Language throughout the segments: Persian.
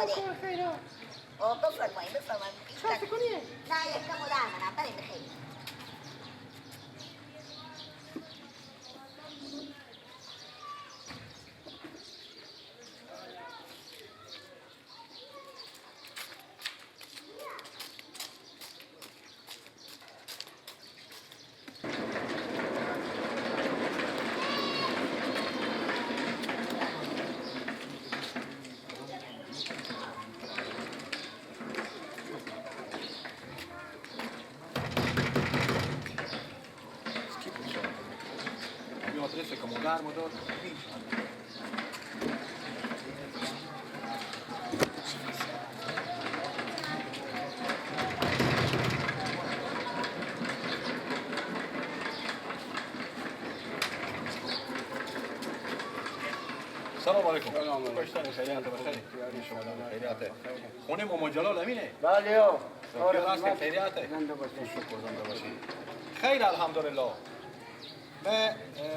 آمده. کار خیرات. بفرمایید بفرمایید. چه کنیه؟ نه یک کم در منم بریم بخیر. سلام علیکم. خوشتن خیریت بخیر. خیریت. خونه مامان جلال امینه؟ بله. آره خیریت. زنده باشین. شکر زنده باشین. خیر الحمدلله.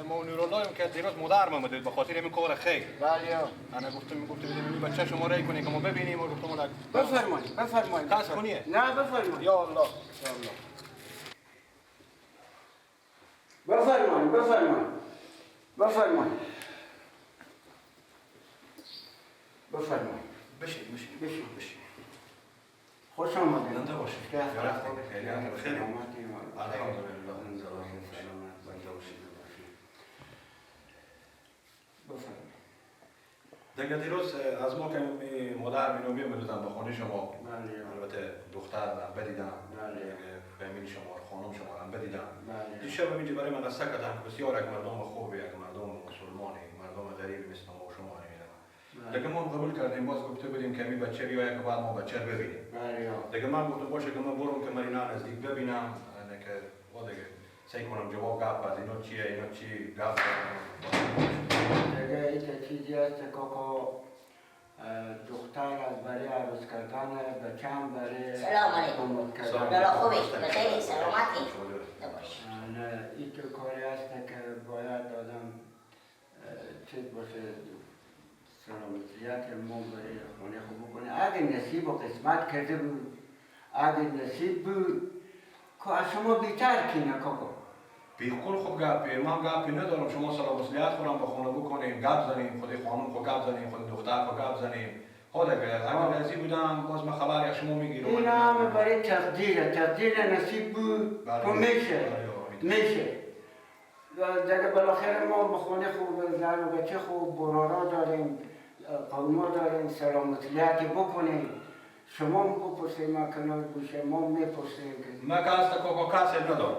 من نورالله که دیروز مادر من بود به خاطر این کار خیر. بله. انا گفتم بدیم بچه شما رای کنه که ما ببینیم و گفتم بفرمایید بفرمایید. کس خونیه؟ نه بفرمایید. یا الله. یا الله. بفرمایید بفرمایید. بفرمایید. بفرمایید. بشین بشین بشین بشین. خوش آمدید. زنده باشید. خیلی خیلی الحمدلله. زنده باشید. سلامت زنده باشید. بفرمایید. دیگه دیروز از ما که مادر مینو می‌دادن به خانه شما. بله. البته دختر بدیدم. بله. فامیل شما خانم شما هم بدیدم. بله. دیشب اینجا برای من قصه کردن که بسیار یک مردم خوبی، یک مردم مسلمانی، مردم غریبی مثل ما و شما نمی‌دونم. دیگه ما قبول کردیم، باز گفته بودیم که می بچه بیاید که بعد ما بچه ببینیم. بله. دیگه من گفتم باشه که من برم که من اینا نزدیک ببینم، نه که وا دیگه سعی کنم جواب گپ از اینا چیه، اینا چی گپ. دیگه این چیزی هست که کاکا دختر از برای عروس کردن بچه هم برای سلام علیکم. لالا خوبی؟ بخیری؟ سلامتی؟ نه این تو کاری هست که باید آدم چیز باشه، سلامتیت ما برای خانه خوب بکنه. اگه نصیب و قسمت کرده بود، اگه نصیب بود که از شما بیتر کینه کاکا. بیخول خوب گپی، من گپی ندارم. شما سلام مسئولیت خورم با خانه بکنیم، گپ زنیم، خود خانم خود گپ زنیم، خود دختر خود گپ زنیم. ها دیگه اگه راضی بودم باز من خبر از شما میگیرم. این همه برای تقدیره، تقدیر نصیب بود که میشه میشه. دیگه بالاخره ما به خانه خوب زن و بچه خوب برارا داریم، قوما داریم، سلام مسئولیت بکنیم. شما بپرسید ما کنار گوشه ما میپرسیم که من که اصلا کاکا کسی ندارم.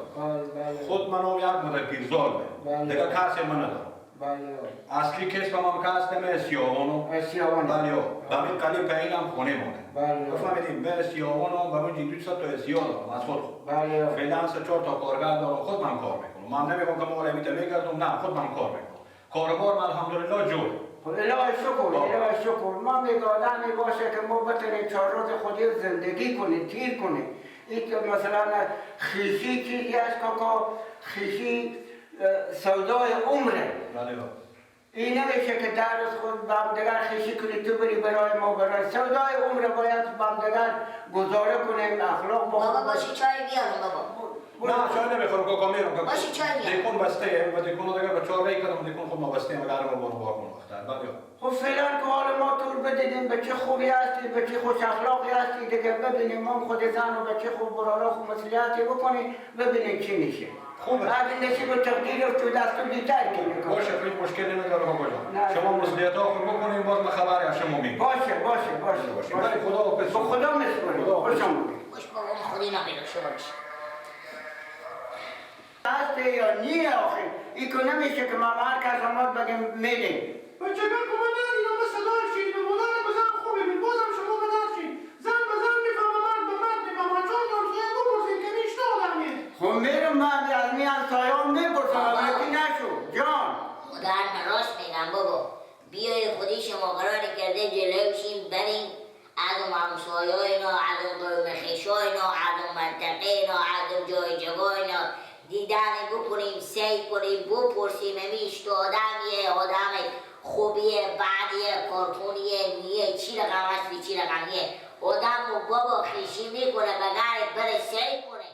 بله. خود منم یک مدت پیرزال بله. دیگه کسی من ندارم. بله. اصلی کسب من که هستم سیاوانو. سیاوانو. بله. و من قلیب پایینم خونه مونه. بله. بفهمیدیم من سیاوانو و من 200 تا سیاه دارم از خود. بله. فعلا 3 4 تا کارگر دارم، خود من کار میکنم. من نمیگم که ما میته میگردم، نه خود من کار میکنم. کاروبار من الحمدلله جور. خب الهی شکر، الهی شکر. ما میگه آدمی باشه که ما بتونیم 4 روز خودی زندگی کنیم، تیر کنیم. این که مثلا خیشی چیزی هست کاکا، خیشی سودای عمره. بله. این نمیشه که در روز خود با هم دیگر خیشی کنی تو بری برای ما، برای سودای عمره باید با هم دیگر گزاره کنیم، اخلاق با بابا باشی چای بیارم بابا. نه چای نمیخورم کاکا، میرم کاکا. باشی چای میارم. دیکون بسته و دیکون دیگه به چهار ری کردم، دیکون خود ما بسته مگر ما برو بار کنم وقتا. بله. خب فعلا که حال ما طور بدیدیم به چه خوبی هستی، به چه خوش اخلاقی هستی دیگه ببینیم. ما خود زن و بچه خوب برارا خوب مسئولیتی بکنیم ببینیم چی میشه. خوبه. اگه نصیب و تقدیر تو دست بیتر کنی. باشه هیچ مشکلی نداره کاکا جان. شما مسئولیت ها خوب بکنیم باز من خبری از شما میگیرم. باشه باشه باشه باشه. ولی خدا حافظ. به خدا میسپاریم. خوش آمدید. خوش بابا خودی نمیره شما باشه. هسته یا نیه آخه این که نمیشه که ما هر کس آمد بگیم میدیم. بچه گل که من ندیدم به صدای شیرین و مادر به زن خوبی بید، بازم شما به درشید. زن به زن میفهمه، مرد به مرد میفهمه. چون همسایه بپرسید که میشته آدمیه. خب میرم من از می همسایه‌ام میپرسم یکی نشو جان. مادر من راست میگم بابا، بیای خودی شما قرار کرده جلوشیم بریم از اون همسایه اینا، از اون قوم خویشا اینا، از اون منطقه اینا، از اون جای جوا اینا دیدن بکنیم، سعی کنیم بپرسیم همیش تو آدمیه، آدم خوبیه بعدیه کارتونیه نیه چی رقم هستی چی رقم نیه آدم و بابا خیشی میکنه بغیر بره سعی کنه.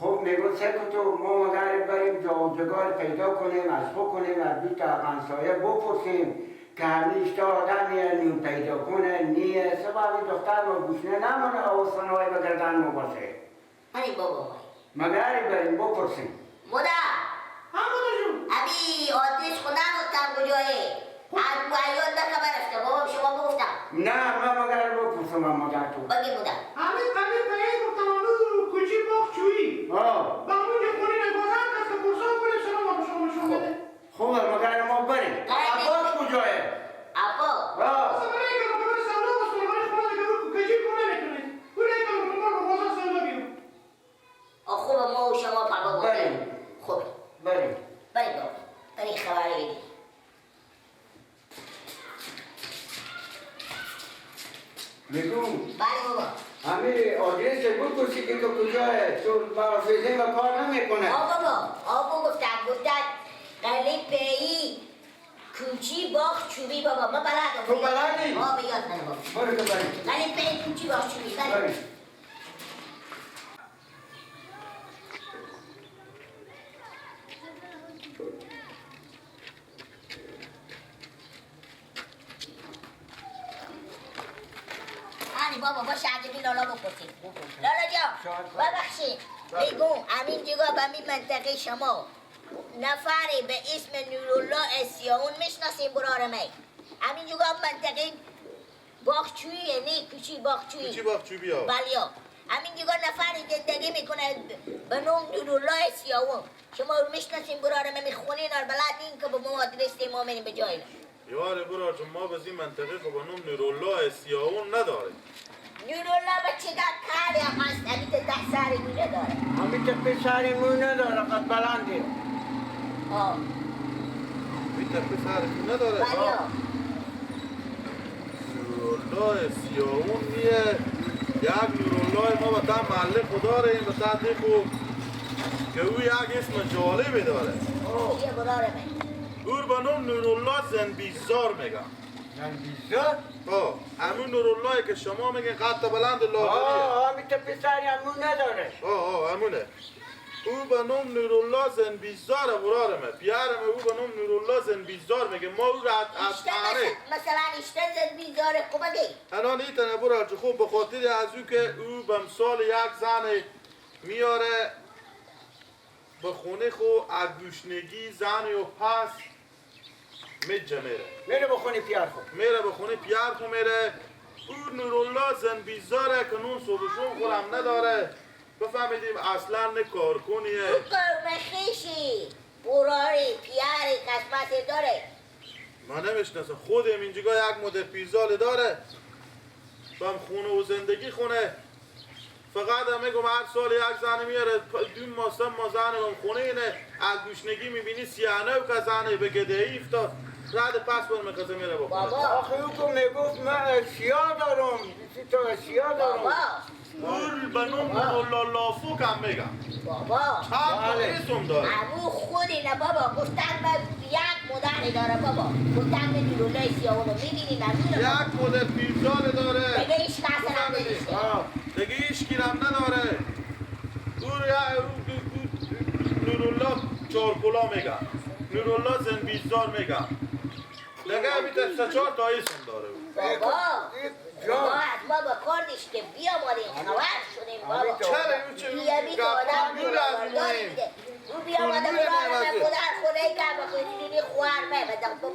خب میگم سعی کن تو ما مگر بریم جا پیدا کنیم از خود کنیم از دو تا همسایه بپرسیم که همیشه آدمیه نون پیدا کنه نیه سبب دختر ما گوشنه نمانه آوستانهای بگردن ما باشه. بریم بابا مگر بریم بپرسیم. مادر هم مادر جون ابی آدرس خود نگفتم کجایه از بایان نخبر است بابا شما گفتم. نه من مگر بپرسم مادر تو بگی مادر. همین قبیل پایی گفتم همون کوچی باغ چویی آه با همون یه خونه نگازن کس که پرسان کنیم سلام به شما نشون بده. خوبه مگر ما بریم. عباس کجایه؟ عباس آه برای که برای سودا بسونه برای خونه دیگه کجی کنه نمیتونید اون که ما رو بازار سودا بیرون. خوبه ما و شما پا بریم. خوبه بریم بریم بابا بریم خبر بگیریم. میگم بله بابا همین آدرس بپرسی که کجایه تو با حافظه و کار نمیکنه. آ بابا آبو گفتم قلی پی کوچی باغ چوبی بابا ما بلدم. تو بلدی؟ آ به یاد منه بابا. برو تو بریم. قلی پی کوچی باغ چوبی بریم. بابا باشه اگه لالا بپرسید. لالا جان ببخشید بگو همین جگاه به همین منطقه شما نفری به اسم نورالله اسیاون میشناسیم برار می همین جگاه منطقه باغچویه نه کوچی باغچویی کوچی باغچویی ها بله همین جگاه نفری زندگی میکنه به نام نورالله اسیاون شما رو میشناسیم برار می میخونین اور بلد این که به ما آدرس ما میریم به جای یاره برار جون ما به این منطقه خب به نام نورالله اسیاون نداره. نورالله بچه کاری هم هست همین تا سر مونه داره. همین تا پسر مونه داره قد بلنده. آه همین تا پسر مونه داره. بله نورالله سیاهون نیه یک نورالله ما به تا محله خدا داریم به تا دیخو که او یک اسم جالبی داره. چیه براره من؟ او به نام نورالله زنبیزار میگم. زنبیزار؟ آه همون نورالله که شما میگین قد بلند لاغریه. آه همین تا پسری همون نداره. آه همونه. او به نام نورالله زنبیزار برارمه پیارمه او به نام نورالله زنبیزار میگه ما او را از مثلا اشته زنبیزار خوبه دی الان ایتنه برار خوب به خاطر از او که او به مثال یک زن میاره به خونه خو از گوشنگی زن و پس میجه میره میره به خونه پیار خو میره به خونه پیار خو میره. او نورالله زنبیزاره که نون صبحشون خورم نداره بفهمیدیم اصلا نه کارکنیه او قوم خیشی براری پیاری قسمت داره. من نمیشناسم خودم اینجا یک مدر پیزال داره بم خونه و زندگی خونه فقط هم میگم هر سال یک زن میاره دو ماه سه ماه زن بم خونه اینه از گوشنگی میبینی سیانه و که زنه به گدهی افتاد رد پس بر میخواسته میره بخونه. بابا آخه او که میگفت من اشیا دارم تو اشیا دارم بابا اول به نام نورالله لافو کم میگم بابا چند اسم داره امو خودی نه بابا گفتن من یک مدل داره بابا گفتن به نورالله سیاهونو میبینیم یک مدل پیرزال داره دیگه هیچ کس هم نمیشه دیگه هیچ گیرم نداره. او نورالله چارکلا میگم نورالله زنبیزار میگم دیگه همین سه چهار تا اسم داره. بابا بابا از ما با کاردش که بیاماریم خبر شدیم بابا. چرا اون چه بیامی تو آدم داری میده او بیامده برای من خودر خونه که با خودی خوار می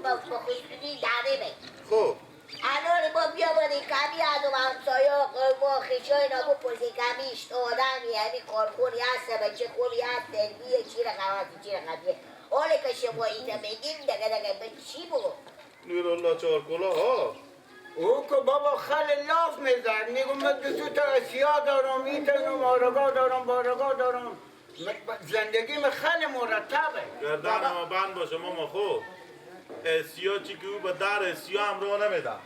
با خودی داره می. خب الان ما بیامدیم کمی از اون همسایه قوم و خویشای اینا بپرسیم کمی آدمی همی کارخونی هست بچه خوبی هست علمیه چی رقم هست چی رقمیه حالا که شما ایتا میگیم دگه دگه به چی بگو؟ نورالله چهارکلا ها او که بابا خیلی لاف میزد میگم من دو تا اشیا دارم میتونم آرگاه دارم بارگاه دارم زندگیم خیلی مرتبه. گردن ما بند باشه ماما. خب اسیا چی که او به در اسیا هم رو نمیدم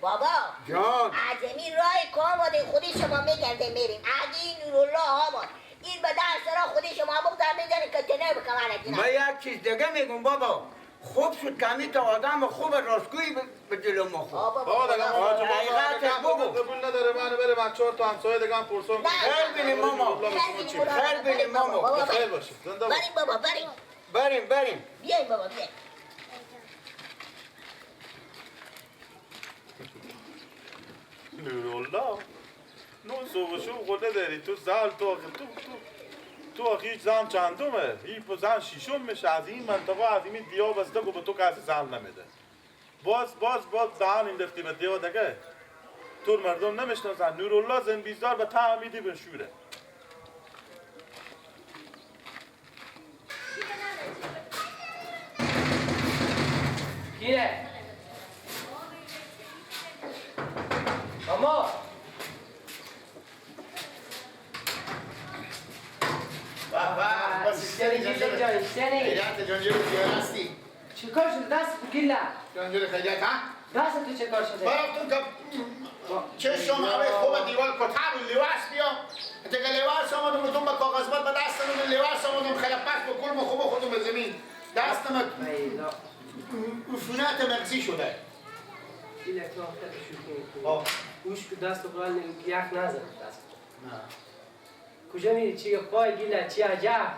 بابا جان از این راه که آماده خودی شما میگرده میریم اگه این نورالله آمد این به در سرا خودی شما بگذار میزنی که تنه بکمانه. من یک چیز دیگه میگم بابا خوب شد کمی تا آدم خوب راستگویی به جلو ما خورد. بابا دیگه ما قبول نداره منو بره من 4 تا همسایه دیگه هم پرسون. خیر بینیم ماما. خیر بینیم ماما. خیر باشه. زنده باش. بریم بابا بریم. بریم بریم. بیایم بابا بیایم. نورالله نو صبح خود نداری تو زال تو تو تو آخه هیچ زن چندمه این زن ششم میشه از این منطقه از این دیا بسته که به تو کسی زن نمیده باز باز باز دهن این دفتی به دیا دیگه تو مردم نمیشناسن. نورالله زن بیزار به ته میدی به شوره. کیه؟ ماما چیکار شده دست تو گیلا؟ جانجور خیلیت ها؟ دست تو چه کار شده؟ برام تو که چشم همه خوب دیوال کتر و لباس بیا دیگه لباس آمدم تو با کاغذ باد به دستم لباس آمدم خیلی پس با کلم خوب خودم به زمین دستم عفونت مغزی شده. گیلا تو آخر شوخی گوش که دست برای یخ نزد دست. نه کجا میری؟ چی پای گیلا چی عجب؟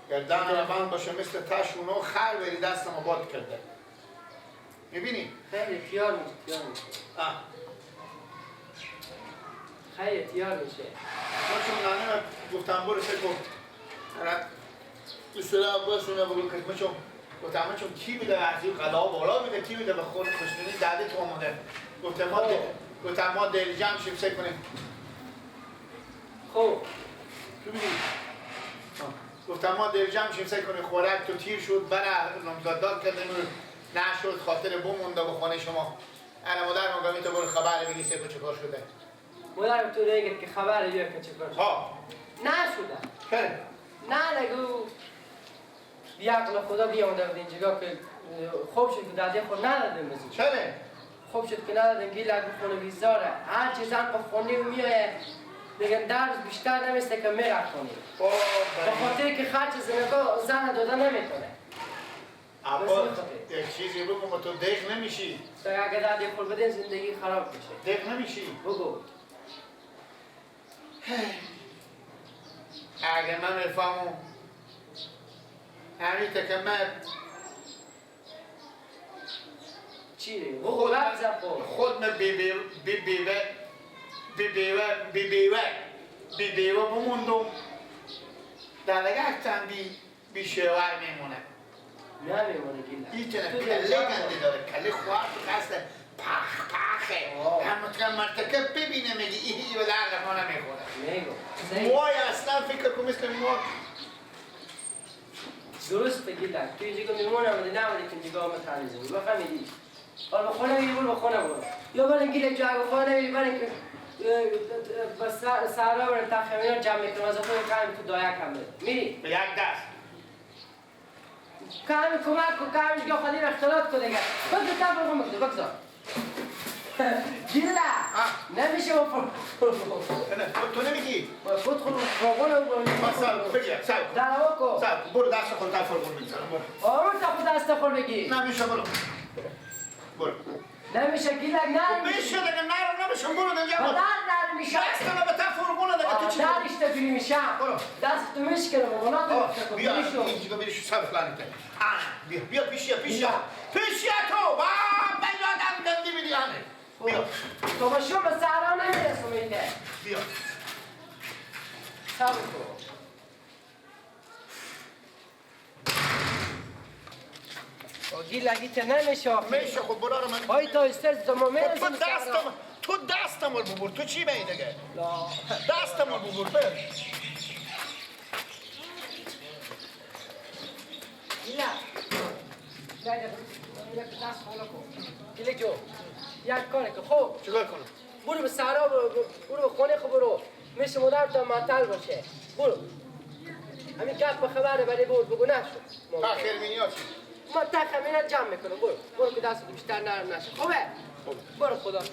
گردن بند باشه مثل تشونو خر بری دستمو باد کرده. میبینی؟ خیلی تیار میشه تیار میشه. خیلی تیار میشه. ما چون نانه گفتم برو سه گفت. اصلا عباس اینا بگو که ما چون گفتم چون کی بوده از این قلا بالا بوده کی بوده به خود خوشبینی داده تو آمده. گفتم ما دل جمع شیم سه کنیم. خب تو ببینی؟ گفتم ما دل جمع شیم سعی کنیم خورک تو تیر شد برای نامزداد کردیم نشد خاطر بمونده به خانه شما. انا مادر ما گمی تو برو خبر بگی سه چه کار شده. مادرم تو دیگه که خبر بیا که چه کار شده. ها نشده. چرا؟ نه نگو بی عقل خدا بیامده بود اینجا که خوب شد که داده خود ندادیم بزن. چرا؟ خوب شد که ندادیم گیل اگه خونه بیزاره هر چه زن با خونه میایه میگن درز بیشتر نمیسته که میره خونه. به خاطر که خرج زنگا زن داده نمیتونه. عباس یک چیزی بگم تو دق نمیشی. تو اگه داده خود بدین زندگی خراب میشه. دق نمیشی. بگو. اگه من میفهمم همین که من چی؟ خود من بی بی بی بی بی بی بی بی بموندم در لگه بی شوهر میمونه. نمیمونه گیله. این چنه کله گنده داره کله خوار تو قصد پخ پخه هم مرتکه ببینه میگه ای به درد ما نمیخوره. موهای اصلا فکر کن مثل موهای درسته گیله. تو اینجا میمونه ولی نمونه که اینجا ما تمیزه بفهمیدی؟ حالا به خونه میری برو به خونه برو یا برای گیله جا اگه خونه نمیری برای که با سرا برای تخمینا جمع میکنم از خود کمی تو دایه کم بده میری؟ به یک دست کمی کمک کن کمی دیگه خالی اختلاط کن دیگه بگذار تا برو بگذار بگذار گیله نمیشه با تو نمیگی خود خود فرغون بگیر سعی کن دعوا کن سعی کن برو دست خود تا فرغون میگذارم برو آروم تا خود دست خود بگی نمیشه برو برو نمیشه گیلک نه میشه دیگه نرم نمیشه برو دیگه در نرم میشه دست به تا فرغون دیگه تو چی درش تفری میشم دست تو میشکنه بابا نه بیا اینجا بیا شو سر فلانیته بیا بیا پیشیا پیشیا پیشیا تو با یادم گندی میدی همه بیا تو با شما به سهرا نمیرسم اینده بیا صبر کن گیلگی که نمیشه آخه میشه خب برو رو من پای تا استرس تو ما میرسیم تو دستم تو دستم رو ببر تو چی می دیگه دستم رو ببر بر گیلا دست خالا کن گیله جو یک کاره که خب چیکار کنم برو به سهرا برو برو به خونه خب برو میشه مادر تا معطل باشه برو همین گپ به خبره ولی برو بگو نشد تاخیر چی ما تخمینه جمع میکنم برو برو که دست بیشتر نرم نشه خوبه برو خداحافظ.